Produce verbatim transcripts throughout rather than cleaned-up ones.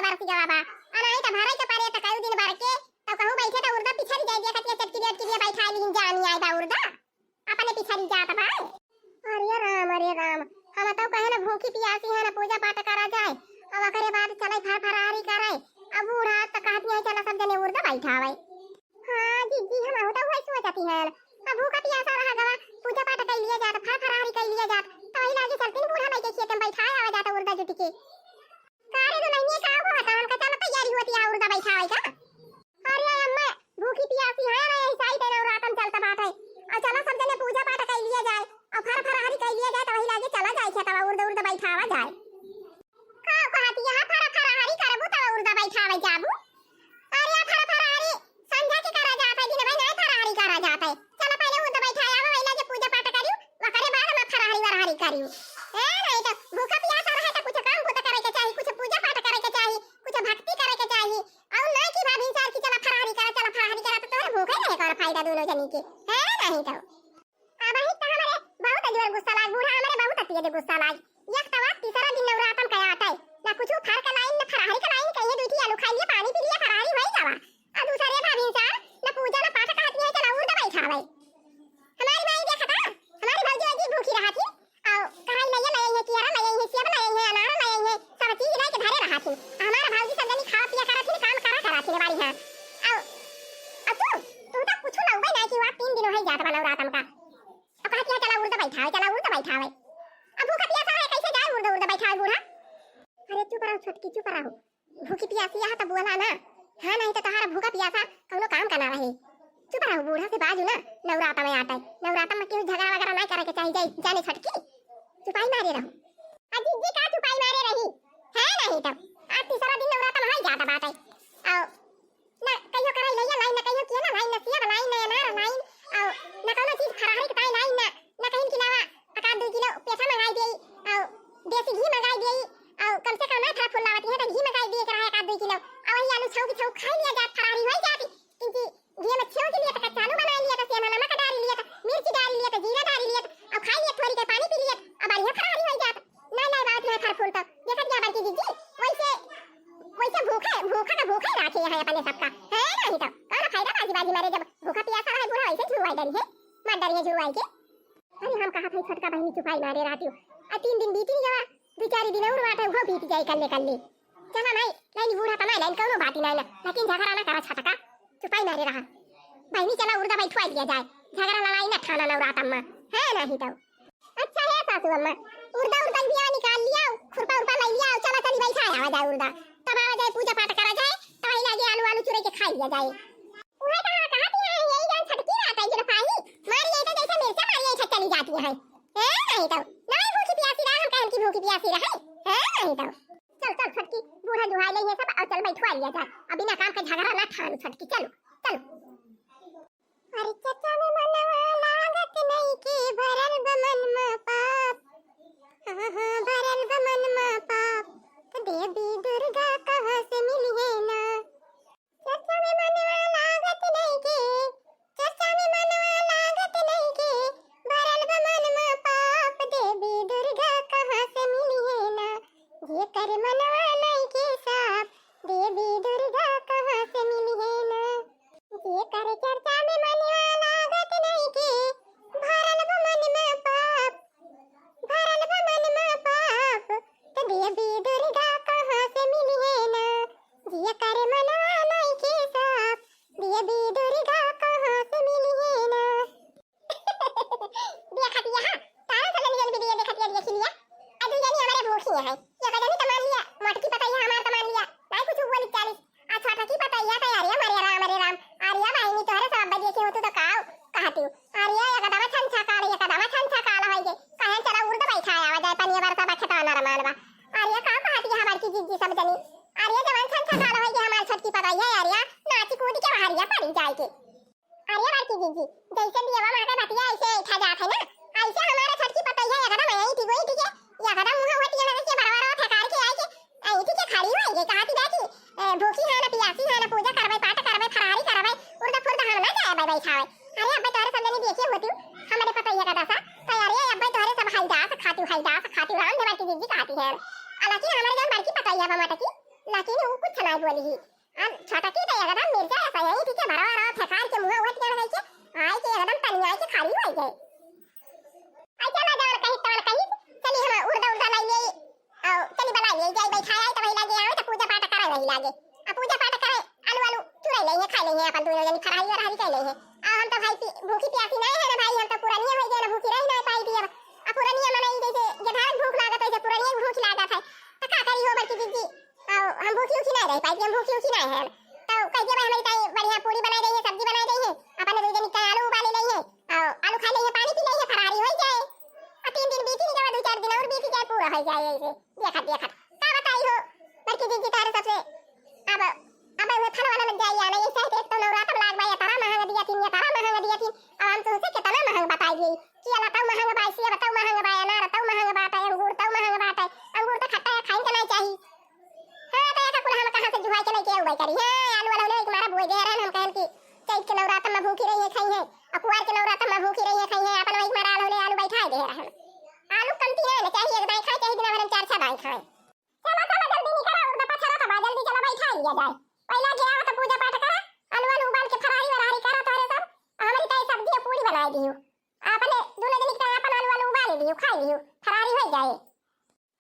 बरस गवा बा। आ नाहीं त भरे के परे त कई दिन भर के, त कहूँ बैठे त उर्दा पिछड़ी जाई, देखत ये चटकी चटकी बैठाई लिहिन जानी आई बा उर्दा। अपने पिछड़ी जात बा। अरे राम, अरे राम, हम तो कहे ना भूखी पियासी है ना पूजा पाठ करा जाए, अब ओकरे बाद चले फर फरारी करे। अब बूढ़ा त कहती है चला सब जने उर्दा बैठावे। हाँ जीजी, हम तो वही सोचती है। अब भूखा पियासा रहा गवा, पूजा पाठ कर लिया जात, फर फरारी कर लिया जात, तो वही लागे चलती बूढ़ा माई के खेत में बैठाए आवा जाता उर्दा जुट के। का रे दुल्हनिया, का हुआ था? उनका चलो तैयारी होती है उर्दा बैठावे का। अरे अम्मा, भूखी पियासी है ना, ऐसा ही दिन नवरातन चलता बात है। और चलो सब जने पूजा पाठ कर लिया जाए, और फर फरारी कर लिया जाए, तो वही लागे चला जाए खेतवा, उर्दा उर्दा बैठावा जाए। का कहती यहाँ फर फरारी करबू तब उर्दा बैठावे जाबू? अरे फर फरारी संझा के करा जात है, दिन भर नहीं फरारी करा जात है। चलो पहले उर्दा बैठाए आवा, वही लागे पूजा पाठ करियो, ओकरे बाद हम फरारी वरारी करियो। ए, नहीं तो भूखा पियासा रहे तो कुछ काम बुता करे के चाही, कुछ पूजा पाठ करे के चाही, कुछ भक्ति करे के चाही। और ना कि भाभी सार की चला फरारी करा, चला फरारी करा, तो तोहरे भूखे रहे कौन फायदा दोनों जनी के, है नहीं तो। अब ही तो हमारे बहुत जोर गुस्सा लाग, बूढ़ा हमारे बहुत तेज गुस्सा लाग। एक तवा तीसरा दिन नवरातन का आटा है, ना कुछ फर का लाइन, ना फरारी का लाइन, कहिए दूठी आलू खाई लिए, पानी पी लिए, फरारी होई जावा। आ दूसरे भाभी सार ना पूजा ना पाठ कहती है, चला उर्दा बैठावे। हमारी माई देखा था, हमारी भौजी जी भूखी रहा थी, और कढ़ाई लइया लइया है, कियारा लइया है, सेब लइया है, अनार लइया है, सब चीज लेके धरे रहा थी। हमारा भौजी सब जनी खावा पिया करा थी, काम करा करा थी बाड़ी। हाँ, और, और तू, तू तो कुछ लउबे नहीं कि वहाँ तीन दिन हो जात बा नवरातन का। अब कहती है चला उर्दा बैठावे, चला उर्दा बैठावे। अब भूखा पियासा है, कैसे जाए उर्दा उर्दा बैठावे बूढ़ा? अरे चुप रहो छोटकी, चुप रहो। भूखी पियासी यहाँ तो बोला ना। हाँ, नहीं तो तोहार भूखा पियासा कौनो काम का ना रहे। चुप रहो, बूढ़ा से बाजू ना। नवराता में आटा है, नवराता में केहू झगड़ा वगैरह नहीं करे के चाही, जाई जाने छोटकी। चुपाई मारे रहो। आ जीजी का चुपाई मारे रही? है नहीं तो। आज तीसरा दिन नवराता में हो जाता बात है। आओ, ना कहियो कराई लइया लाइन, ना कहियो किया ना लाइन, ना सेब लाइन, ना अनार लाइन, और ना कौनो चीज फरारी के ताई लाइन, ना, ना कहीं के अलावा एक आध दो किलो पेठा मंगाई देई, और देसी घी मंगाई देई, और कम से कम ना फल फूल लावती है तो घी मंगाई दिए के रहा एक आध दो किलो, और वही आलू छौंक छौंक खाई लिया जात, फरारी हो जाती, क्योंकि घी में छौंक लिया तो कच्चा आलू बनाई लिया, तो सेंधा नमक डाल लिया, तो मिर्च डाल लिया, तो जीरा डाल लिया, और खाई लिया, थोड़ी के पानी पी लिया, और बढ़िया फरारी हो जात। नहीं लाई बात है फल फूल तो। देखत क्या बड़की जीजी, वैसे, वैसे भूखे, भूखा का भूखा ही राखे हैं अपने सबका। है नहीं तो। कौन फायदा बाजी बाजी मारे, जब भूखा पियासा रहे बूढ़ा वैसे झुरवाई डरी है, मत डरी है झुरवाई के। अरे हम कहा था छोटका बहनी चुपाई मारे रहती हो। आ तीन दिन बीती गवा, दो चार दिन और बाटे, वो बीत जाए कल्ले कल्ले। चला नहीं, नहीं बूढ़ा तना नहीं, कौनो बात ही नहीं ना, लेकिन झगड़ा ना करा छोटका, चुपाई मारे रहा। बहनी चला उर्दा बैठवा लिया जाए, झगड़ा लड़ाई ना ठाना नवरातन में, है नहीं तो। अच्छा है सासू अम्मा, उर्दा उर्दा भी निकाल लिया, खुरपा उरपा ले लिया, चला चली बैठा आवा जाए उर्दा, तब आवा जाए पूजा पाठ करा जाए, तब वही लागे आलू आलू चुरे के खा लिया जाए। उहे तो हाँ कहती है, यही जान छटकी रहता है, गिरफ्तारी मारी है तो जैसे मिर्चा मारी है, चली जाती है। है नहीं तो, नहीं भूखी पियासी रहा, हम कहन की भूखी पियासी रहे, है नहीं तो। चल चल छटकी, बूढ़ा जुहाई ले ये सब, और चल बैठवा लिया जाए, अब बिना काम के झगड़ा ना ठान छटकी, चलो चलो। अरे चचा में मनवा लागत नइखे, भरल बा मन में पाप। हाँ, हाँ, भरल बा मन में पाप। त देवी दुर्गा कहाँ से मिली है ना? चचा में मनवा लागत नइखे, चचा में मनवा लागत नइखे, भरल बा मन में पाप। देवी दुर्गा कहाँ से मिली है ना? जेकर मनवा नइखे साफ, देवी दुर्गा कहाँ से मिली है ना? जेकर चर्चा में मनवा लागत नइखे, भरल बा मन में पाप, भरल बा मन में पाप, त देवी दुर्गा कहाँ से मिली है ना? जेकर मनवा नइखे साफ, देवी दुर्गा कहाँ से मिली है ना? देखत यहाँ, तारा से ललियन वीडियो देखत या देखी लिया। आ दू जनी हमारे भूखी हैं। ये का जनी तमान लिया, मोटकी पतैया हमार तमान लिया। नाहीं कुछ बोली चालीस। आ छोटकी पतैया तो अरे हमारे राम, अरे राम। अरे बहिनी तोहरे सब अब्बा देखे होतू तो काव कहती। अरे एकदम छन छकाल, एकदम छन छकाल होई गे। कहें चला उर्द बैठा आवा जाए, पनिया बरसा बा खेतवा नरमान बा। अरे का कहती है हमार की जीजी सब जनी। अरे जवान छन छकाल होई गे हमार छोटकी पतैया, अरे नाची कूद के बाहरिया पड़ी जाए के। अरे बड़की जीजी, जैसे दियवा माँ के बतिया ऐसे ऐठा जात है ना, ऐसे हमारे छोटकी पतैया एकदम ऐठी गोइठी के, एकदम मुँह होती है ना, ऐसे बरवा रवा फेंकार के आई के, ऐठी के खड़ी होई गे, कहती बा कि, ए, भूखी है ना, पियासी है ना, पूजा करबे, पाठ करबे, फरारी करबे, उर्द फुर्द हम ना जाए बैठावे। अरे अब्बे तोहरे सब जने देखे होती हमारे पतैया का दशा, तो अरे अब्बे तोहरे सब हईदास खाती, हईदास खाती, राम दे बड़की जीजी कहती है। हालांकि हमारे जौन बड़की पतैया बा मोटकी, लेकिन उ कुछ नाहीं बोली ही। आ छोटकी तो एकदम मिर्चा ऐसा यही ठीक है, भरवा रहा फेंकार के मुँह उठ गया है के, आई के एकदम तनिया के खाली हो गए। आई चला जवन कही तवन कही, चली हम उर्दा उर्दा लाई ले, आओ चली बना ले जाए, बैठा आई तो वही लागे आवे तो पूजा पाठ करे वही लागे। आ पूजा पाठ करे, आलू आलू चुराई ले, खा ले, अपन दोनों जनी फरारी वरारी कर ले। आ हम तो भाई पी-, भूखी प्यासी नहीं है ना भाई, हम तो पुरानिया हो गए ना, भूखी रही ना पाई थी अब। आ पुरानिया मनाई जैसे गधारन भूख लागत है, जैसे पुरानिया भूख लागत है, तो का करी हो बड़की दीदी? आओ, हम भूखी उखी नहीं रह पाई, हम भूखी उखी नहीं है। तो कह दिया भाई, हमारी ताई बढ़िया पूरी बनाई रही है, सब्जी बनाई रही है, अपन दो जनी का आलू उबाले रही है, आओ, आलू खा ले, पानी पी ले, फरारी हो जाए। आ तीन दिन बीती नहीं जावा, दो चार दिन और बीती जाए, पूरा हो जाए ऐसे। देखत, देखत। का बताई हो, बड़की दीदी तारे सबसे, अब, अब उहे फल वाला लग जाई, आना, ये सही देख तो नवरात्र लाग बा, ये तारा महंग दिया तीन, ये तारा महंग दिया तीन। अब हम तुमसे कितना महंग बताई दी, कि अला तऊ महंग बा, सेब तऊ महंग बा, अनार तऊ महंग बाटे, अंगूर तऊ महंग बाटे, अंगूर तो खट्टा है, खाइन के नहीं चाही। हाँ, तो ये का कुल हम कहाँ से जुहाई के लेके आऊ भाई करी? हाँ, आलू वाला होले एक मारा बोए दे रहन, हम कहन कि चैत के नवरात्र में भूखी रही है, खाई है, और कुआर के नवरात्र में भूखी रही है, खाई है, अपन वही मारा आलू ले आलू बैठा दे रहन। आलू कमती है ना, चाही एक दाई खाए, चाही दिन भर में चार छह दाई खाए। चला, चला, जल्दी निकला, उर्दा पछरा तो बा, जल्दी चला, बैठा लिया जाए। पहला गया हो तो पूजा पाठ करा, आलू आलू उबाल के फरारी वरारी करा, तोहरे सब, हमारी ताई सब्जी और पूरी बनाई दियो। अपने दोनों दिन का अपन आलू आलू उबाल लियो, खाई लियो, फरारी हो जाए।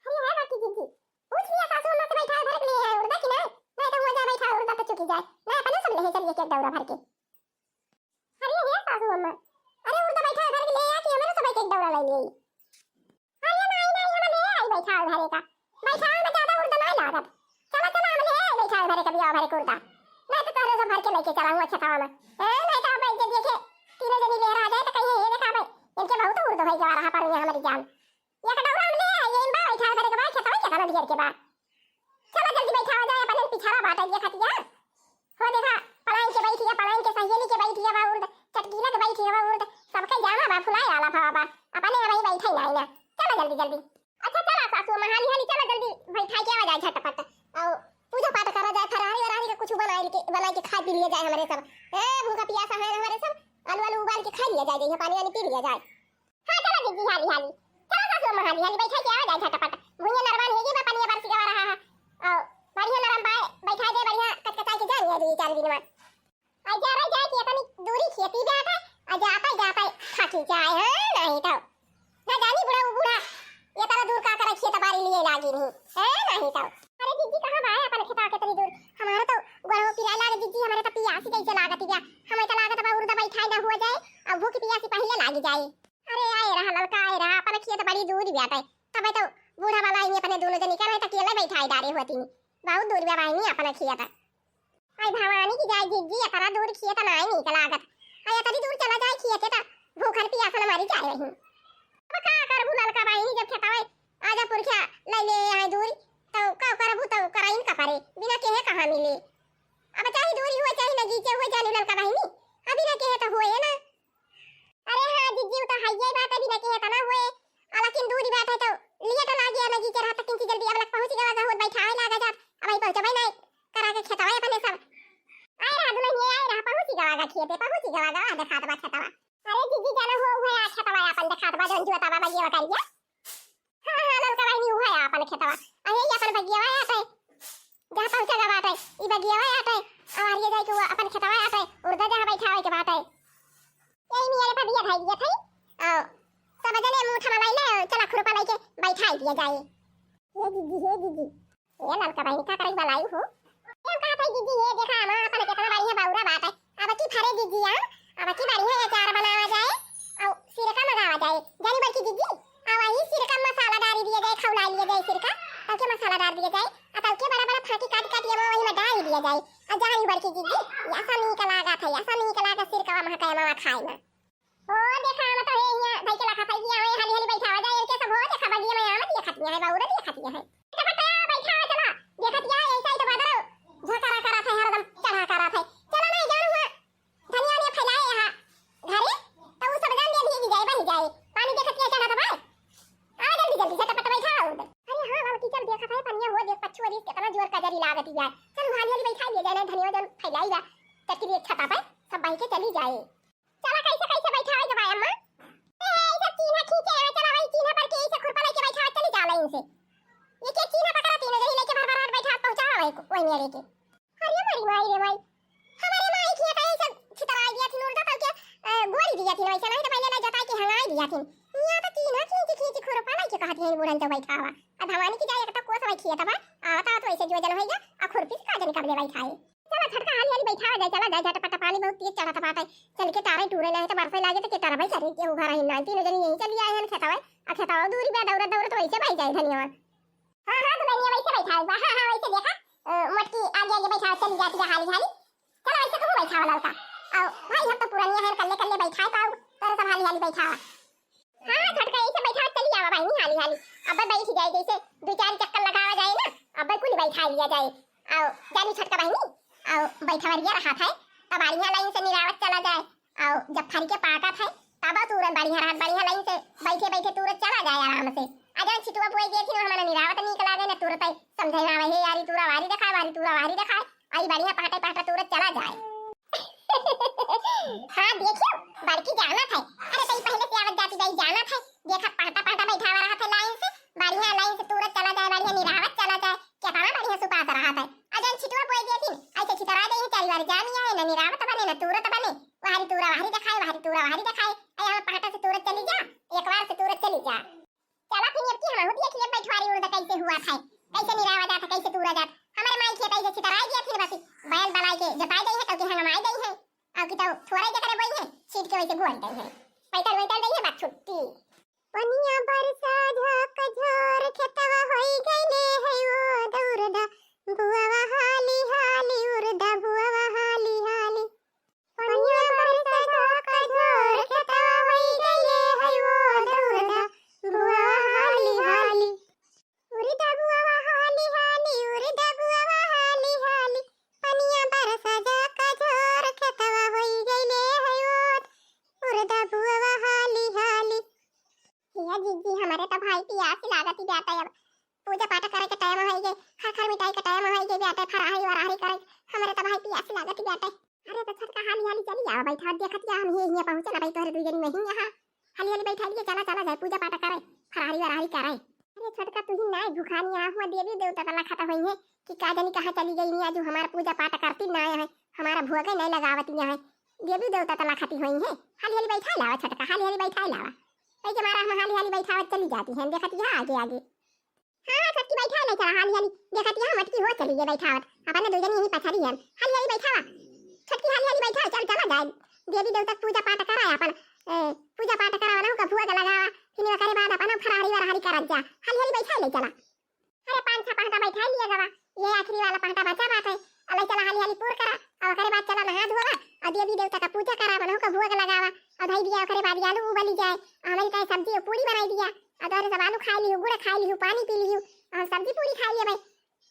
अरे है बाकी दीदी, पूछ लिया सासू अम्मा से बैठा भर के लिए है उर्दा की ना, नहीं तो वो जा बैठा उर्दा तो चुकी जाए, ना अपने सब ले चलिए के दौरा भर के। अरे हे सासू अम्मा, अरे उर्दा बैठा भर के ले आ कि हमरे सब एक एक दौरा ले लिए। अरे नहीं, नहीं, हम ले आई बैठा भरे का। बैठा में ज्यादा उर्दा नहीं लागत। चला, चला, हम ले आई बैठा भरे का बिया भरे कुर्ता। नहीं तो तोहरे सब भर के लेके चला हुआ खेतवा में। ए, नहीं तो अब जे देखे, तीनों जनी ले रहा जाए तो कहीं ये देखा भाई, इनके बहुत उर्दा हो गया रहा पर ये हमारी जान। ये का दौरा हम ले आई, ये बा बैठा भरे के बा, खेतवा के तना ढेर के बा। चला जल्दी बैठावा जाए, अपने पिछाड़ा बाटे ये खटिया। हो देखा, पलाइन के बैठी है, पलाइन के सहेली के बैठी है बा उर्द, चटकीला के बैठी है बा उर्द, सबके जाना बा, फुलाए आला भवा बा, अपने अबही बैठे नाई ना। चला जल्दी जल्दी। अच्छा चला सासू अम्मा, हाली हाली चला जल्दी बैठाई के आवा जाए झटपट। और पूजा पाठ करा जाए, फरारी वरारी के कुछ बनाए के, बनाए के खा पी लिया जाए हमरे सब। ए, भूखा पियासा है हमरे सब, आलू आलू उबाल के खा लिया जाए, जइहे पानी वानी पी लिया जाए। हाँ, चला दीदी, हाली, हाली। चला सासू अम्मा, हाली, हाली, बैठा के आवा जाए झटपट। भुइयां नरमान है, ये बा पनिया बरसी गवा रहा है। और बढ़िया नरम बाय, बैठा दे, बढ़िया कचकचाई के जानी है, दो चार दिन में। आ जा रह जाए कि इतनी दूरी खेती जात है, आ जाता, जाता थकी जाए, हाँ, नहीं तो। ना जानी बूढ़ा, वो बूढ़ा, ये तरह दूर का करे खेत बारी लिए लागी नहीं, हाँ, नहीं तो। अरे दीदी, कहाँ बा है अपन खेता कितनी दूर? हमारा तो गोड़वा पिराए लागे दीदी, हमारे तो पियासी जैसे लागत है। हमें तो लागत बा उर्दा बैठाए ना हुआ जाए, अब भूख पियासी पहले लागी जाए। अरे आए रहा ललका, आए रहा, अपन खेत बड़ी दूर बाटे। तबे तो बूढ़ा वाला ही अपने दोनों जनी का रहे, तो अकेले बैठाई डारे होती। बहुत दूर बा बहिनी अपन खेत। आई भवानी की जाए जिज्जी, इतना दूर खेत ना आई नीक लागत। आई इतनी दूर चला जाए खेते तो भूखन पियासन मरी जाए रही। अब का करबू ललका बहिनी, जब खेतवा आजा पुरखिया ले ले आए दूर, तो का करबू, तो कराइन का परे, बिना केहे कहाँ मिले। अब चाहे दूरी हुआ, चाहे नगीचे हुआ, जाने ललका बहिनी, अभी ना केहे तो हुए ना। अरे हाँ जिज्जी, उ तो हइये बात, अभी ना केहे तो ना हुए, आ लेकिन दूरी बात है तो लिए तो लागे, नगीचे रहा तो किंची जल्दी अब लग पहुँच गवा, होत बैठा है लागा जात, अब आई पहुँचबे ना करा के खेतवा अपने सब। आए रहा दुल्हनिया, आए रहा, पहुँच गवा खेते, पहुँच गवा, देखात बा खेतवा। अरे जिज्जी जाना हो, हुए आ खेतवा अपन देखात बा, जौन जुआ तबा बगिया करिया। हाँ, हाँ, ललका बहिनी, उहे आपन खेतवा। अहे, ई आपन बगियावा आटे। जहाँ पहुँचे के बाटे, ई बगियावा आटे। अवारिये जाए के हुआ आपन खेतवा आटे। उर्दा जहाँ बैठावे के बाटे। यही नियरे पर बिया धाई दिया था। आओ, सब जने मुँह थमा लाइले, चला खुरपा लाइके बैठाई दिया जाए। हे दीदी, हे दीदी। ए ललका बहिनी, का करे वाला आई हो? ए, हम कहत हई दीदी, ये देखा, हम अपन कितना बढ़िया बौरा बाटे। अब की फरे दीदी, आ, अब की बढ़िया अचार बनावा जाए, और सिरका मंगावा जाए। जानी बड़की दीदी, आ वही सिरका मसाला डाल दिया जाए, खौला लिया जाए सिरका, तब के मसाला डाल दिया जाए, और तब के बड़ा बड़ा फांकी काट काट के वही में डाल दिया जाए। और जानी बड़की दीदी, ऐसा नीक लागत है, ऐसा नीक लागत सिरका महकाए मावा खाए में। ओ, देखा, हम तो हे हियाँ धई के लाखा पाई दिया, हमें हाली हाली बैठावा जाए, इनके सब हो, देखा, बगिया में आम दिया खतिया है, बौरा दिया खतिया है। फटाफट आओ, बैठावा, चला। देखा दिया, ऐसा ही तो बादल झकारा करा था, हरदम चढ़ा करा था। चला नहीं, जान हुआ। धनिया ने फैलाए यहाँ घरे, तो वो सब जान दिया, भीग जाए, बह जाए। पानी देखा दिया चढ़ा था भाई। आओ जल्दी, जल्दी, झटपट बैठाओ उधर। अरे हाँ, बाबा की चल देखा था, पनिया हो, देख, पछुआ देख, कितना जोर का जरी लागत ही है। चल, हाली हाली बैठा लिया जाए, धनिया जन फैलाई बा। चटकी छता पे, सब बह के चली जाए। चला, कैसे, कैसे बैठावे के बा अम्मा? ए, ऐसे चीन्हा खींचे, ए, चला भाई, चीन्हा पर के ऐसे खुरपा लेके बैठावे चली जाला इनसे। ये के चीन्हा पकड़ा, तीनों जनी लेके भर भर बैठा पहुंचावा। वही मेरे के। अरे मारी माई रे माई, हमारे माई खेत है सब छितराई दिया थी, उर्दा तल के, अ, गोरी दिया थी, वैसे नहीं तो पहले ला जताई के हंगाई दिया थी। यहाँ तो तीन है, खींची खींची खुरपा लाई के कहती है, बूढ़न तो बैठा हुआ। अब भवानी की जाए, एक तो कोस भाई खेत बा, आवता तो ऐसे जो जन होइगा, आ खुरपी से का जन कब ले बैठा है। चला छोटका, हाली हाली बैठावा जाए, चला जाए, झटपट पानी बहुत तेज चढ़त बाटे। चल के तारे टूरे नहीं तो बरसे लागे तो के तरह भाई करे, केहू घर ही ना, तीनों जनी यहीं चली आए हैं खेतवा, आ खेतवा दूरी बा, दौड़त दौड़त वैसे भाई जाए धनिया। हाँ, हाँ, दुल्हनिया वैसे बैठावा, हाँ, हाँ, वैसे देखा, अ, मोटकी आगे आगे बैठावा, चली जाती है हाली हाली। चला वैसे कहूँ बैठावा ललका। आओ भाई, हम तो पुरनिया हैं, कल्ले कल्ले बैठाए पाऊ, तोरे सब हाली हाली बैठावा। हाँ, छोटका, ऐसे बैठा चली आवा बहिनी, हाली हाली। अब बैठ जाए, जैसे दो चार चक्कर लगावा जाए ना, अब कुल बैठा लिया जाए। आओ, जानी छोटका बहिनी, आओ, बैठवरिया रहा था, तब बढ़िया लाइन से निरावत चला जाए। आओ, जब फर के पाका था, तब तुरंत बढ़िया रहा, बढ़िया लाइन से बैठे बैठे तुरंत चला जाए आराम से। अजन छिटुआ बोई गए थी, हमारा निरावत नीक लागे ना, तुरंत ही समझे ना, "हे यारी, तूरा वारी दिखाए, वारी तूरा वारी दिखाए।" आई बढ़िया पहटे पहटे तुरंत चला जाए। हाँ, देखियो, बड़की जानत है। अरे, तई पहले से आवत जाती बाई जानत है। देखा, पहटा पहटा बैठावा रहा था लाइन से, बढ़िया लाइन से तुरत चला जाए, बढ़िया निरावत चला जाए। केतना बढ़िया सुपास रहा था। अजन छिटुआ बोई देती, ऐसे छितरा दे ही चारी बार जानी है, न निरावत बने, न तुरत बने। वहारी तूरा वहारी दिखाए, वहारी तूरा वहारी दिखाए। ऐ यहाँ पहटा से तुरत चली जा, एक बार से तुरत चली जा। चला फिर अब की हमहू देख ले बैठवारी उर्द कैसे हुआ था, कैसे निरावा जात, कैसे तूरा जात। हमारे माई खेत ऐसे छितराई दिया फिर बस बैल बनाई के जताई गई है, तो कि हंगमाई गई है, और कि तो थोड़ा जकरे बोई है, छीट के वैसे गोल गई है, पैटल वैटल गई है, बात छुट्टी। पनिया बरसा झक झोर खेतवा होई गईले है वो दौरदा, बुआवा हाली हाली उर्दा, बुआवा हाली हाली। पनिया बरसा झक झोर खेतवा होई गईले है वो दौरदा, बुआवा हाली हाली। उर्दा बुआवा हाली हाली, उर्दा बुआवा हाली हाली। पनिया बरसा झक झोर खेतवा होई गईले है वो, उर्दा बुआवा हाली हाली। हिया जीजी, हमरे तो भाई पियास लागत ही बाटे अब। पूजा पाठ करे के टाइम होई गए, खर खर मिठाई के टाइम होई गए बाटे, फराहरी वराहरी करे, हमरे तो भाई पियास लागत ही बाटे। अरे तो छोटका हाली हाली चली आवा, बैठा, देखत या हम ये हिया पहुँचे ना भाई, तोहरे दुई जनी में ही यहाँ। हाली हाली बैठा लिए, चला चला जाए पूजा पाठ करे, फराहरी वराहरी करे। अरे छोटका तू ही नाय भुखानी आ हुआ, देवी देवता तला खता होई है कि का जानी कहाँ चली गई, आज हमारा पूजा पाठ करती ना है, हमारा भोगे नहीं लगावती है, देवी देवता तला खती होई है। हाली हाली बैठा लावा छोटका, हाली हाली बैठा लावा। ऐसे मारा हम हाली हाली बैठावत चली जाती हैं, देखत यहाँ आगे आगे। हाँ, छोटकी बैठा ले चला हाली हाली, देखत यहाँ मटकी हो चली गई बैठावत, अपन दो जनी यहीं पछाड़ी हैं। हाली हाली बैठावा, छोटकी हाली हाली बैठा, चल चला जाए, देवी देवता के पूजा पाठ करा अपन, ए, पूजा पाठ करा ना का भुआ लगा, फिर ओकरे बाद अपन फरारी वरारी करत जा, हाली हाली बैठा ले चला। अरे पाँच छह पहटा बैठा लिया गवा, ये आखिरी वाला पहटा बचा बात है। अब चला हाली हाली पूर करा, और ओकरे बाद चला नहा धोवा, और देवी देवता का पूजा करा, मनहु का भोग लगावा, और धई दिया ओकरे बाद आलू उबली जाए, और हमारी ताई सब्जी और पूरी बनाई दिया, और तोहरे सब आलू खाई लिहू, गुड़ खाई लिहू, पानी पी लिहू, और हम सब्जी पूरी खाई लिए भाई।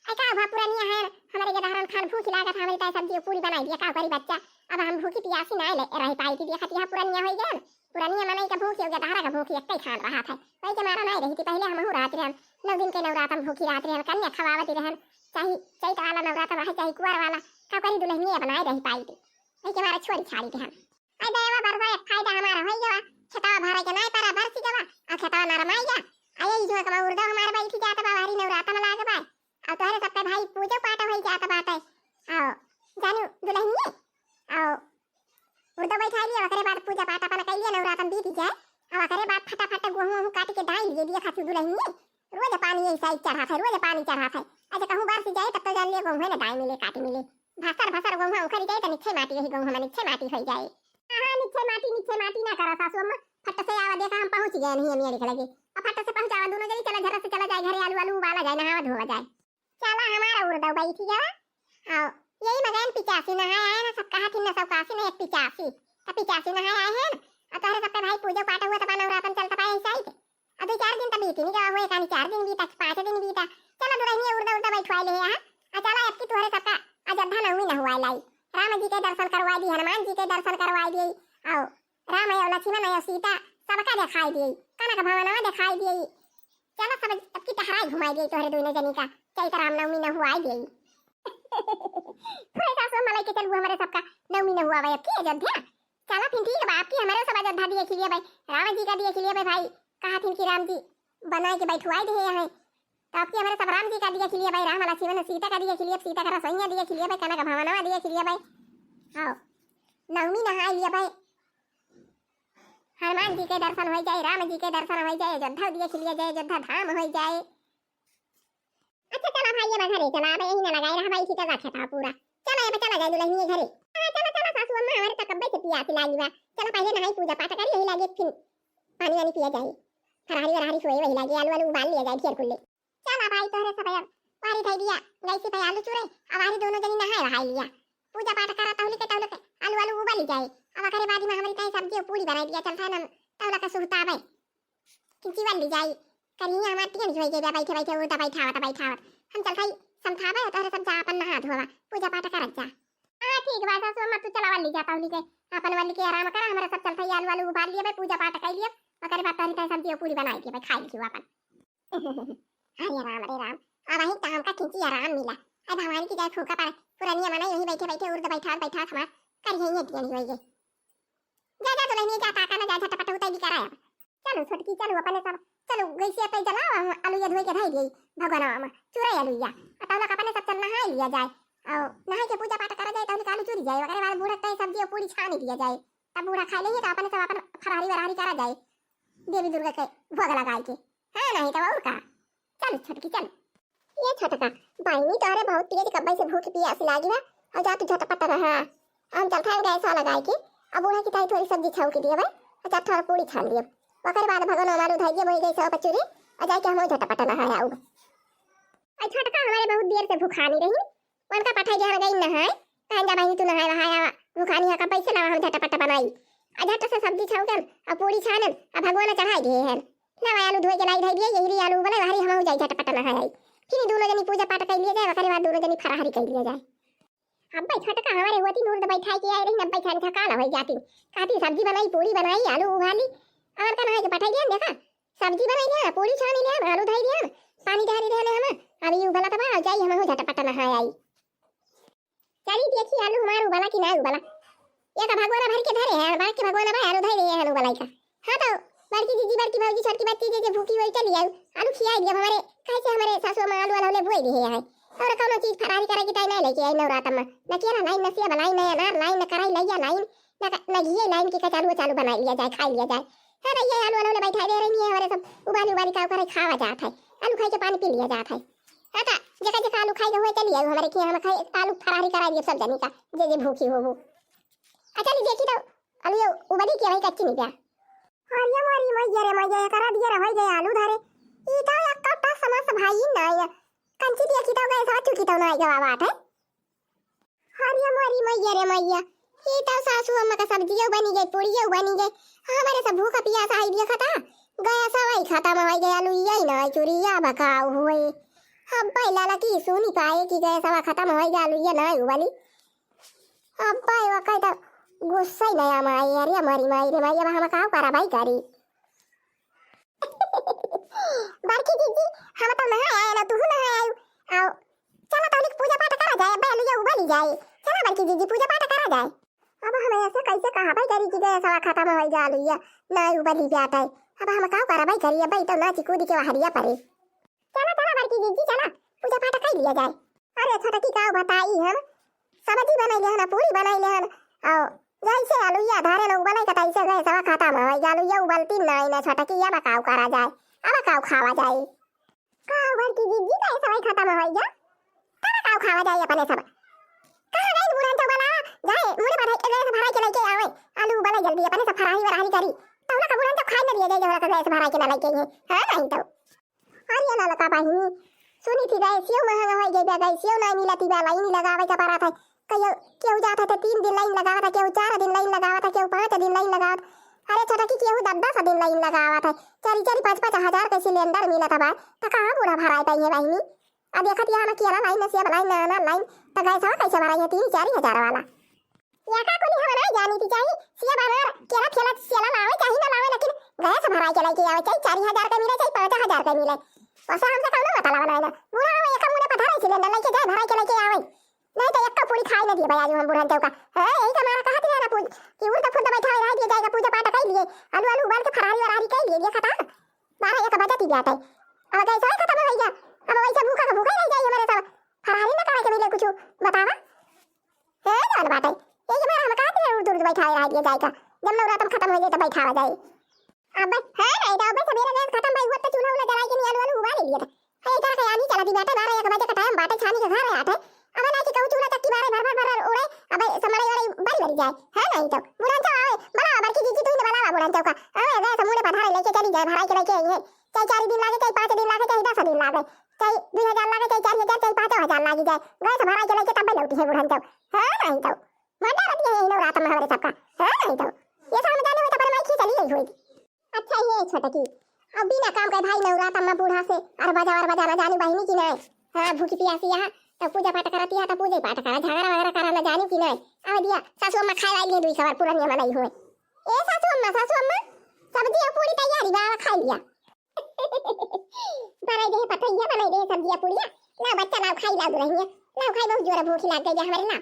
ऐ का भा पुरनिया है, हमारे के दहरन खान भूख लागत, हमारी ताई सब्जी और पूरी बनाई दिया, का करी बच्चा, अब हम भूखी पियासी ना ले रह पाई थी, देखत यहाँ पुरनिया हो गया। पुरनिया मनई का भूखी हो गया, दहरा का भूखी एक ही खान रहा था। वही के मारा नहीं रही थी, पहले हम रहत रहन, नौ दिन के नवरातम भूखी रहत रहन, कन्या खवावत रहन, चाहे चैत वाला नवरातम रहे, चाहे कुआर वाला, का करी दुल्हनिया बनाए रही पाई थी। वही के मारा छोड़ी छाड़ी रहन। आई देवा बरसा एक फायदा हमारा होई गवा, खेतवा भरे के नाई परा बरसी गवा, आ खेतवा नरमाई गया। आई ई जो कमा उर्दा हमारे बैठी जात बा, हरी नवरातम लाग बा। आ तोहरे सबके भाई पूजा पाठ होई जात बाटे। आओ, जानू दुल्हनिया, आओ, उर्दा बैठा लिया, ओकरे बाद पूजा पाठ अपन कई लिया, नवरातन बीत जाए। अब ओकरे बाद फटाफट गोहूँ वोहूँ काट के डाल लिए, दिया खाती दुल्हनिया। रोज पानी यही साइड चढ़ा था, रोज पानी चढ़ा था। अच्छा कहूँ बरस जाए तब तो जान लिया गोहूँ है ना डाई मिले, काटी मिले। भसर भसर गोहूँ उखड़ जाए तो निच्छे माटी यही गोहूँ में निच्छे माटी हो जाए। हाँ, हाँ, निच्छे माटी, निच्छे माटी ना करा सासू अम्मा। फट से आवा देखा हम पहुँच गए नहीं अमिया लिख लगे। अब फट से पहुँचावा दोनों जनी चला झरा से चला जाए घरे आलू आलू उबाला जाए नहावा धोवा जाए। चला हमारा उर्दव बैठी गवा। आओ, यही मगन पिचासी नहाए आए ना सब कहा थी ना सब कासी ना एक पिचासी। तब पिचासी नहाए आए हैं ना। और तोहरे सबके भाई पूजा पाठ हुआ तब नवरातन चलता पाए ऐसा ही थे। अब दो चार दिन तब बीती नहीं गवा हुए कहानी चार दिन बीता कि पाँच दिन बीता। चला दुल्हनिया उर्दा उर्दा बैठवाए ले यहाँ। आ चला अब की तोहरे सबका अयोध्या नवमी न हुआ लाई। राम जी के दर्शन करवा दी, हनुमान जी के दर्शन करवा दिए। आओ, राम आयो, लक्ष्मण आयो, सीता सबका दिखाई दिए। कनक भवनवा दिखाई दिए। चला सब अब की टहराई घुमाई दिए तोहरे दोनों जनी का। चैत रामनवमी न हुआ आई गई। थोड़े सासु अम्मा लेके चलू हमारे सबका नवमी न हुआ भाई अब की अयोध्या। चला फिर ठीक बा, आपकी हमारे सब अयोध्या देख लिए भाई, राम जी का देख लिए भाई, भाई कहा थी कि राम जी बनाए के बैठवाए दिए हैं। तो अब की हमरे सब राम जी का दिया खिलिया भाई, राम लक्ष्मण सीता का दिया खिलिया, सीता का रसोइया दिया खिलिया भाई, कनक भवनवा दिया खिलिया भाई। हाँ, नवमी नहाए लिया भाई, हनुमान जी के दर्शन होइ जाए, राम जी के दर्शन होइ जाए, अयोध्या दिया खिलिया जाए, अयोध्या धाम होइ जाए। अच्छा चला भाई, ये घरे चला, अब यही ना लगाए रहा भाई, सीता का खेता पूरा। चला ये चला जाए दुल्हनिया घरे। हाँ, चला चला सासू अम्मा, हमारे तो कब्बे से पियास लागी बा। चला पहले नहाई, पूजा पाठ करी, यही लागे फिर पानी वानी पिया जाए। फरहरी वरहरी सोए वही लागे, आलू आलू उबाल लिया जाए ढेर कुल्ले। चला भाई तोहरे सब अब वारी धई दिया, गैसी पे आलू चूरे, अब वारी दोनों जनी नहाए वहाए लिया। पूजा पाठ करा तहुली के तहुली के आलू आलू उबाली जाए। अब ओकरे बाद में हमारी ताई सब्जी और पूरी बनाई दिया, चलता है ना तहुला का सुहतावे। खिंची वाली जाई। करिया हमार टिकन होई गई बा, बैठे बैठे उड़ता बैठावत बैठावत। हम चलता ही समझावे, तोहरे सब जा अपन नहा धोवा, पूजा पाठ करत जा। हाँ ठीक बा सासू अम्मा, तू चला वाली जा तहुली के, अपन वाली के आराम करा, हमरा सब चलता ही आलू आलू उबाल लिया भाई, पूजा पाठ कर लिया, ओकरे बाद तोहरी ताई सब्जी और पूरी बनाई दिया भाई, खाई लियो अपन। अरे राम रे राम, अब वही तो हमका खिंची आराम मिला। अब भगवान की जय फूका पड़े, पुरनिया मना यही बैठे बैठे उर्द बैठा बैठा हमार करिया ये टिकन होई गई। जा जा दुल्हनिया जा, ताका ना जा, झटपट उताई भी कराया। चलो छोटकी, चलो अपने सब, चलो गैसिया पे जलाओ, हम आलू या धोई के धई देई भगवानवा में, चूरा आलू या। आ तब लोग अपने सब चल नहाई लिया जाए। और नहाई के पूजा पाठ करा जाए, तब आलू चूरी जाए, ओकरे बाद बूढ़ा के सब्जी और पूरी छानी दिया जाए। तब बूढ़ा खाई लेंगे तो अपने सब अपन फरारी वरारी करा जाए, देवी दुर्गा के भोग लगाई के। हाँ, नहीं तो और का। चल छोटकी, चल। ये छोटका, बहिनी तोहरे बहुत तेज कब्बे से भूख पियास लागी बा, और जा तू झटपट रहा। हम चलत हन गैस लगाए के, अब बूढ़ा की ताई थोड़ी सब्जी छौंक दिए बा, और जा थोड़ा पूरी छान दिए। ओकर बाद भगवान हमार उधाई दिए, वही गैस पर चूरे, और जाके हम झटपट नहा आऊ। आई छोटका हमारे बहुत देर से भूखानी रही, उनका पठाई दिया गई नहाए, कहन जा बहिनी तू नहाए वहाए आवा, भूखानी है कब्बे से, लावा हम झटपट बनाई। आ झट से सब्जी छौंकन, और पूरी छानन, और भगवान चढ़ाई दिए हैं। लावा आलू धोई के लाई धई दिए, यही रे आलू उबले, वहरी हमहू जाई झटपट नहाई। फिर दोनों जनी पूजा पाठ कर लिया जाए, ओकरे बाद दोनों जनी फराहरी कर लिया जाए। अब्बे छोटका हमारे होती नूर दे बैठाई के आए रही, अब्बे खान थकाल हो जाती। कहती सब्जी बनाई, पूरी बनाई, आलू उबाली, और का नहाई के पठाई दिया, देखा सब्जी बनाई दिया, पूरी छानी दिया, आलू धई दिया, पानी ढारी दिया हम, अभी उबला तबा जाई, हमहू झटपट नहाई आई। चली देखी आलू हमार उबला कि ना उबला। ये का भगोना भर के धरे हैं, बड़की भगोना बा, आलू धरे हैं उबलाई का। हाँ तो बड़की जीजी, बड़की भौजी, छोटकी बच्ची जे जे भूखी होई चली आऊ, आलू खियाई दिया हमारे, कैसे हमारे सासू माँ आलू वाला बोई दिए हैं। और कौनो चीज फरारी करे की ताई नहीं लेके आई नवरात में, न केरा लाइन, न सेब लाइन, न अनार लाइन, न कराई लैया लाइन, न क-, न घिये लाइन की कचालू चालू बनाई लिया जाए, खाई लिया जाए। हाँ तो ये आलू वाला बैठा दे रही है, हमारे सब उबाली उबाली का करे खावा जात है, आलू खाई के पानी पी लिया जात है। हाँ ता, जेका जेका आलू खाई के हुए चली आऊ, हमरे किहाँ हम खाई आलू फरारी कराई दिए सब जनी का, जे जे भूखी हो वो। आ चली देखी तो आलू ये उबली के भाई कच्ची नहीं क्या? अरे मोरी मैया रे मैया, करा दिया रे भाई गए आलू धरे। ई तो एक कट्टा समस भाई ना आया। कंची देखी तो गए साथ चुकी तो ना आया बात है। अरे मोरी मैया रे मैया, ई तो सासू अम्मा का सब्जियो बनी गई, पूड़ियो बनी गई। हमारे सब भूख पियास आई दिया खता। गैसवा खत्म हो गया, आलू यही ना चूरिया बकाऊ हुए। अब भाई लाला की सुनी पाए कि गैसवा खत्म हो गया, आलू ये ना उबली। अब्बा, एवा कई त गुस्सा ही नया माई, अरे हमारी माई रे माई, अब हम का करा भाई करी? बड़की जीजी, हम तो नहा आए ना, तू नहा आयु। आओ, चला तो पूजा पाठ करा जाए, अब्बा, आलू ये उबाली जाए। चला बड़की जीजी, पूजा पाठ करा जाए। अब हम ऐसे कैसे कहा भाई करी कि गैसवा खत्म हो गया, आलू ये ना उबली जाता है। अब हम का करा भाई करी, अब्बा, ई तो नाची कूदी के वहरिया परे। चला, चला बड़की जीजी, चला, पूजा पाठ कर लिया जाए। अरे छोटकी का बताई हम, सब्जी बनाई लेहन, पूरी बनाई लेहन, और जैसे आलू या धारे लोग बनाई कटाई से गैसवा खत्म हो गया, आलू या उबलती नहीं ना छोटकी, अब काऊ करा जाए, अब काऊ खावा जाए। का बड़की जीजी गैसवा खत्म हो गया, तब काऊ खावा जाए अपने सब। कहाँ गई बूढ़ा चौबला, जाए मुड़े पर गैस भराई के लेके आवे, आलू उबले जल्दी अपने सब फराही वराही करी, तौला का बूढ़ा तो खाई न लिए जाए, जौला का गैस भराई के ना लेके आए। हाँ नहीं तो। अरे ललका बहिनी, सुनी थी गैसियो महंगा होइ गई बा, गैसियो नाई मिलती बा, लाइन लगावे के पड़त है। कहियो केहू जात है तो तीन दिन लाइन लगावत है, केहू चार दिन लाइन लगावत है, केहू पाँच दिन लाइन लगावत। अरे छोटकी केहू दस दस दिन लाइन लगावत है। चारी चारी पाँच पाँच हजार के सिलेंडर मिलत बा, तो कहाँ बूढ़ा भराए पाई है बहिनी? अब देखत यहाँ में केला लाइन, सेब लाइन, अनार लाइन, तो गैसवा कैसे भराई है तीन चार हजार वाला? या का कुली हम ना जानी थी चाही, सिया बनार केला ठेला सेला लावे चाही ना लावे, लेकिन गैस भराई के लेके आवे, चाहे चार हजार का मिले, चाहे पाँच हजार का मिले। पसा हमसे कौनो मतलब बनाए ना। बूढ़ा आवे, एक मुड़े पथरा सिलेंडर लेके जाए, भराई के लेके आवे। नहीं तो एक पूरी खाई ना दिए भाई आज हम बूढ़ा चौका। हाँ, यही का मारा कहत रहे ना पूज, कि उर्द फुर्द बैठा रह दिए जाएगा, पूजा पाठ कर लिए, आलू आलू उबाल के फरारी वरारी कर लिए, ये खत्म। बारह एक बजे ती जाता है। अब गैस ही खत्म हो गया। ऐसा भूखा का भूखा ही रह जाई, हमरे सब फरारी न करे के मिले कुछ, बतावा। हे जान बाटे, ये के मारे हम कहा थे उर्द उर्द बैठाए रह गया जाए का, जब नवरातम खत्म हो जाए तो बैठावा जाए। अब, हाँ, नहीं तो अब सबेरे गैस खत्म भाई, हुआ तो चूल्हा उल्हा जलाए के नहीं, आलू आलू उबाल लिया था। हे इधर के आनी चला दी बाटे, बारह एक बजे का टाइम बाटे, छानी के घर आटे। अब ना कि कहूँ चूल्हा चक्की बारे भर भर भर उड़े, अब समरे वाले बड़ी बड़ी जाए, है नहीं तो। बुढ़न चौ आवे, बलावा बड़की जीजी, तू ही बलावा बुढ़न चौ का। आवे गैस मुड़े पधारे लेके चली जाए, भराई के लेके आई है। चाहे चार दिन लागे, चाहे पाँच दिन लागे, चाहे दस दिन लागे, चाहे दो हजार लागे, चाहे चार हजार, चाहे पाँच हजार लागी जाए, गैस भराई के लेके तब लौटी है बुढ़न चौ। हाँ, नहीं तो। मजा रहती है यही नवरात्र में हमारे सबका। हाँ, नहीं तो। ये सब हम जाने हुए तो अपने माई खींच चली गई हुई। अच्छा, ये छोटकी, अब बिना काम के भाई नवरात्र में बूढ़ा से अरबा जवार बजाना जानी बहिनी की नहीं? हाँ, भूखी पियासी यहाँ, तब पूजा पाठ करती है, तब पूजा पाठ करा, झगड़ा वगैरह करा ना जानी की नहीं? अब दिया, सासू अम्मा खाए वाली है, दुई सवार पुरानी अम्मा नहीं हुए। ए सासू अम्मा, सासू अम्मा, सब्जी और पूरी तैयारी बा, आवा खाई लिया। बनाई दे पतैया, बनाई दे सब्जी और पूरिया। लाओ बच्चा, लाओ खाई, लाओ दुल्हनिया, लाओ खाई, बहुत जोर भूख लाग गई है हमारे, लाओ।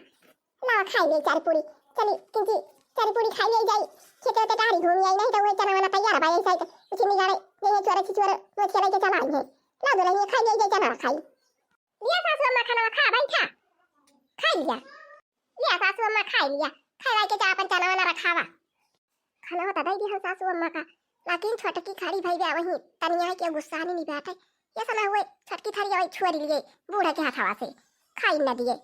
लाओ खाई ले चार पूरी। चली, किंची चार पूरी खाई ले जाई। खेते वेते टहरी घूमी आई, नहीं तो वही चना वाना तैयार बा, ऐसा ही तो। किंची निगाड़े, ये, ये चोरा, चिचोरा, वो खेले के चला आई है। लाओ दुल्हनिया, खाई ले जाई, चना खाई। लिया सासू अम्मा खाना खा, बैठा। खाई लिया। लिया सासू अम्मा, खाई लिया। खाई वाई के जा अपन चना वाना रखावा। खाना होता दई दिहन सासू अम्मा का, लेकिन छोटकी खड़ी भई बा वहीं, तनिया है कि गुस्सा नहीं बाटे। ये सना हुए, छोटकी थरी वही छोड़ लिए, बूढ़ा के हाथवा से। खाई न दिए।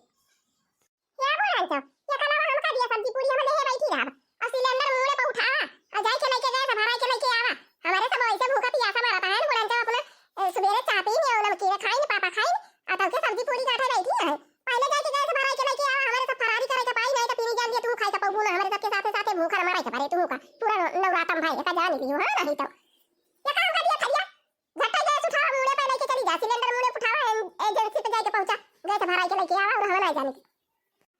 या बूढ़ा तो, ये खाना हम का दिया सब्जी पूरी हम लेहे बैठी रहब। और सिलेंडर मुड़े पर उठा, और जाई के लेके गए, सब भराई के लेके आवा। हमारे सब ऐसे भूखा पियासा मरता है ना, बुढ़न तो अपना, ए, सुबेरे चाय पी नहीं, नमकीन खाई नहीं, पापा खाई नहीं, और तब के सब्जी पूरी काटे बैठी है। पहले जाके गैस भराई के लेके आवा, हमारे सब फरारी करे के पाई, नहीं तो पीनी जान दिया, तू खाई के पबू ना, हमारे सबके साथे साथे भूखा न मरे के पड़े, तू का पूरा नवरातम भाई का जान लियो, हाँ, नहीं तो। ये काम कर दिया, खड़िया, झट्टा गैस उठावा, मुड़े पे लेके चली जा, सिलेंडर मुड़े उठावा, एम-, एजेंसी पे जाके पहुंचा, गैस भराई के लेके आवा, और हमारा जाने की।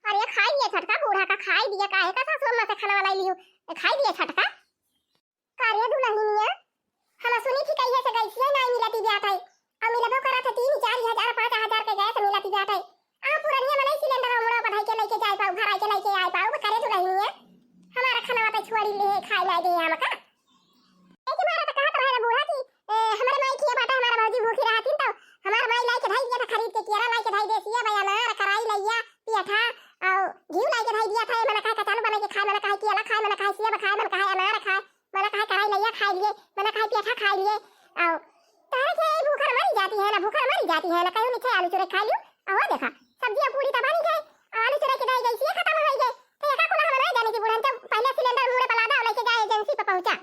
अरे खाई दिया छटका, बूढ़ा का खाई दिया, काहे का सासू अम्मा से खाना वाला लियो, खाई दिया छटका। का रे दुलहिनिया, हम सुनी थी कहिए से गैसिया नाई मिलती बाटे। अब मिलबो करत है तीन चार हजार, पाँच हजार के गैस मिलती बाटे। आ पुरनिया मनई सिलेंडर उमड़ा बढ़ाई के लेके जाए पाऊ, भराई के लेके आए पाऊ, का रे दुलहिनिया। हमारा खाना पे छोड़ी ले खाए ना दे हमका। एक बार तो कहत रहे बूढ़ा कि, ए, हमारे माई खिया बाटे, हमारा भौजी भूखी रहती तो हमार माई लाई के धाई दिया था खरीद के, केरा लाई के धाई दे, सिया बया अनार, कराई लैया, पियठा, और घी लाई के धाई दिया था, ए, मना कहे कचालू बना के खाए, मना कहे केला खाए, मना कहे सेब खाए, मना कहे अनार खाए, मना कहे कराई लैया खाए लिए, मना कहे पियठा खाए लिए, और तारे के भूखर मरी जाती है ना, भूखर मरी जाती है ना, कहीं नीचे आलू चुरे खा लियो, और देखा, सब्जी और पूरी तो बनी गई, और आलू चुरे के धाई गई, ये खत्म हो गई, तो ये का कुला हम नहीं जाने की बूढ़न, जब पहले सिलेंडर मुड़े पलादा और लेके जाए एजेंसी पे पहुंचा।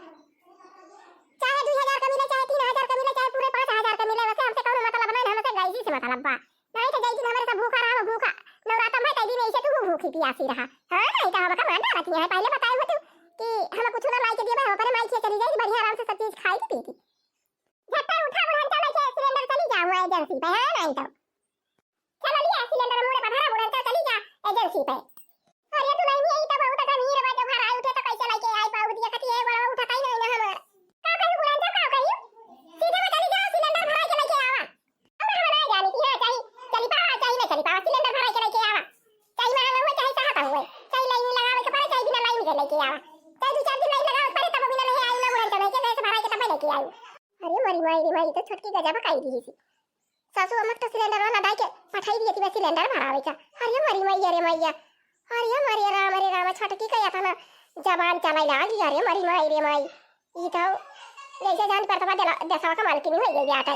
चाहे दो हजार का मिले, चाहे तीन हजार का मिले, चाहे पूरे पाँच हजार का मिले, वैसे हमसे कौनो मतलब नहीं, हमसे गैसी से मतलब बा। नहीं तो जैसे हमारे सब भूखा रहा, भूखा नवरातम है, तै दिन ऐसे तू भूखी पियासी रहा। हाँ, नहीं तो हम का मान डालत नहीं है, पहले बताए हो तू कि हम कुछ ना लाई के दिए, हम अपने माई के चली जाई, बढ़िया आराम से सब चीज खाई के पी के। झट्टा उठा बुढ़न चल के सिलेंडर चली जाऊँ एजेंसी पे, हाँ, नहीं तो। चलो लिया सिलेंडर मुड़े पधारा बुढ़न, चल चली जा एजेंसी पे। अरे तू नहीं आई तो बहुत अमीर बा, जो घर आई उठे तो कैसे लेके आई पाऊ दिया, कती है बड़ा उठा ताई नहीं ना हमार। का कही बुढ़न, का कही? सीधे में चली जाओ, सिलेंडर भराई के लेके आवा। अब हम ना जाने की, हाँ, चाही चली पावा, चाही ना चली पावा, सिलेंडर भराई के लेके आवा। चाही मांगा हुए, चाही चाहता हुए, चाही लाइन लगावे के पड़े, चाही बिना लाइन के लेके आवा, चाही दो चार दिन लाइन लगावे के पड़े, तब बिना नहीं आई ना बुढ़न, तो नहीं के गैस भराई के तब लेके आई। अरे मरी माई रे माई, तो छोटकी गजब काई दी थी। सासू अम्मा तो सिलेंडर वाला दाई के पठाई दिए थी, सिलेंडर भरावे का। अरे मरी मैया रे मैया, अरे मरी राम रे राम, छोटकी का इतना जबान चलाई लागी, अरे मरी माई रे माई। ई तो जैसे जान पर तबा देला, देसवा का मालकिन हो गई बाटे।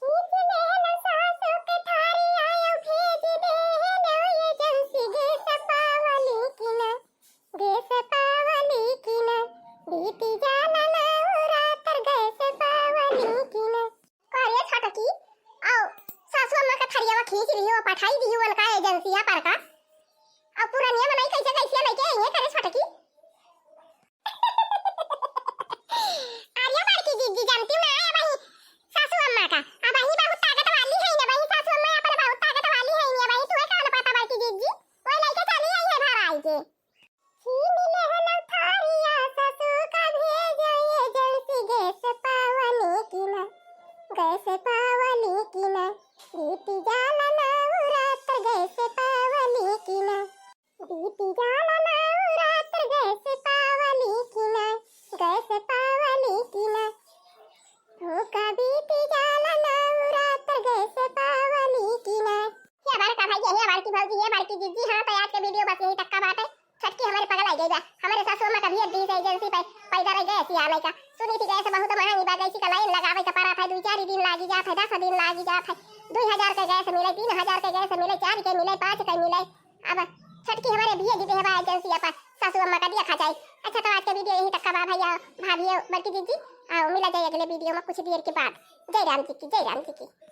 खींच लेहन सासू के थारी आयो, भेज देहन एजेंसी, गैस पावली की ना, गैस पावली की ना, बीती जाला नवरात्र, गैस पावली की ना। करे छोटकी, आओ, सासू अम्मा के थरियावा खींच लियो, पठाई दियो उनका एजेंसिया पर का। अब पुरनिया मनई कैसे कैसे लेके आई है, करे छोटकी। अरे बड़की जीजी, जानती ना, अब ही सासू अम्मा का, अब ही बहुत ताकत वाली है ना, वही सासू अम्मा अपन बहुत ताकत वाली है ना, वही तुम्हें कौन पता बड़की जीजी, वही लेके चली आई है घर आई के। छीन लेहलौ थारिया ससु का, भेजो एजेंसी, गैस पावली की ना, गैस पावली की ना, बीती जाला नवरात्र, गैस पावली की ना, बीती जाला नवरात्र, गैस पावली की ना, गैस पावली की ना, हो का बीती जाला नवरात्र, गैस भौजी, ये बड़की जीजी, हाँ, तो आज के वीडियो बस यही तक का बात है। छटकी हमारे पगल आ गई बा। हमारे सासू अम्मा कभी दी से एजेंसी पे पैदा रह गए सिया नहीं का। सुनी थी गैस बहुत महंगी बा, गैसी का लाइन लगावे का पड़ा था, दो चार दिन लागी जात है, दस दिन लागी जात है। दो हजार के गैस मिले, तीन हजार के गैस मिले, चार के मिले, पाँच के मिले। अब छटकी हमारे भी दी है बा एजेंसी पर, सासू अम्मा का दिया खा जाए। अच्छा, तो आज के वीडियो यही तक का बा भैया, भाभी, बड़की जीजी, आओ मिला जाए अगले वीडियो में कुछ देर के बाद। जय राम जी की, जय राम जी की।